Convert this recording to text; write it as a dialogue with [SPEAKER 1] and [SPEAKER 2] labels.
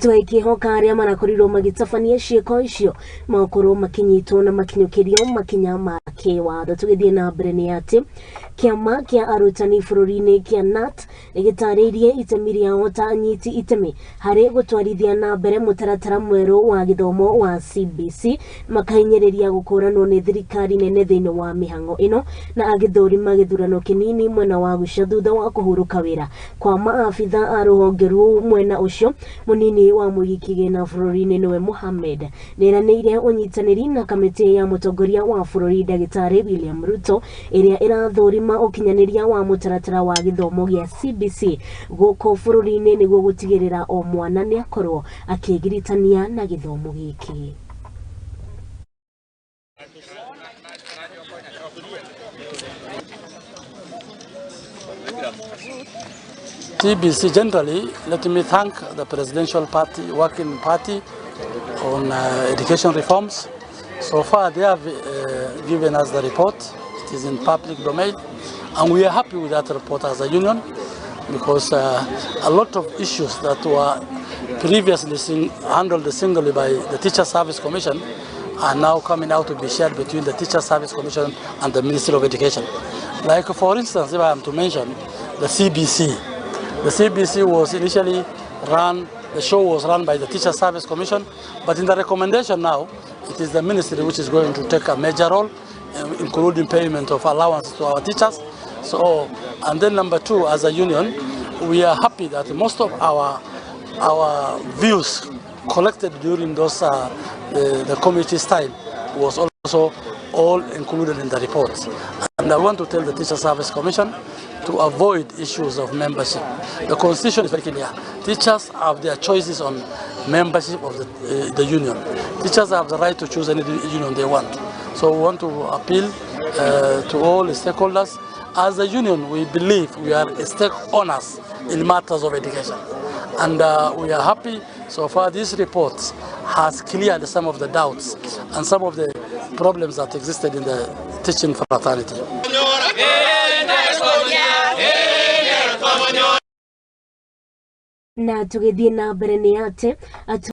[SPEAKER 1] Twĩkĩhoka arĩa marakorirwo magĩtabania ciĩko icio makorwo makinyitwo na makinyũkĩrio makinya ma kĩwatho. Tũgĩthiĩ na mbere nĩ atĩ kĩama kĩa arutani bũrũri-inĩ kĩa KNUT nĩgĩtarĩirie itemi rĩao ta anyiti itemi harĩ gũtwarithia na mbere mũtaratara mwerũ wa gĩthomo wa CBC, makahinyĩrĩria gũkũranwo nĩ thirikari nene thĩinĩ wa mĩhang'o ĩno, na agĩthũrima gĩthurano kĩnini mwena wa Guca thutha wa kũhurũka wĩra kwa maabitha a rũhonge rũu mwena ũcio. Mũnini wa mũigi kĩgĩna bũrũri-inĩ nĩwe Mohamed nĩeranĩire ũnyitanĩri na kamĩtĩ ya mũtongoria wa bũrũri ndagĩtarĩ William Ruto ĩrĩa ĩrathũrima ũkinyanĩria wa mũtaratara wa gĩthomo gĩa CBC gũkũ bũrũri-inĩ nĩguo gũtigĩrĩra o mwana nĩakorwo akĩgiritania na gĩthomo gĩkĩ.
[SPEAKER 2] CBC generally, let me thank the Presidential Party, Working Party on education reforms. So far they have given us the report. It is in public domain, and we are happy with that report as a union, because a lot of issues that were previously handled singly by the Teacher Service Commission are now coming out to be shared between the Teacher Service Commission and the Ministry of Education. Like for instance, if I am to mention the CBC. The CBC was initially run, the show was run by the Teacher Service Commission, but in the recommendation now, it is the ministry which is going to take a major role, including payment of allowance to our teachers. And then number two, as a union, we are happy that most of our views collected during the committee's time was also all included in the report. And I want to tell the Teacher Service Commission to avoid issues of membership. The Constitution is very clear. Teachers have their choices on membership of the union. Teachers have the right to choose any union they want. So we want to appeal to all the stakeholders. As a union, we believe we are stake owners in matters of education. And we are happy so far this report has cleared some of the doubts and some of the problems that existed in the teaching fraternity.
[SPEAKER 1] Na tũgĩthiĩ na mbere nĩ atĩ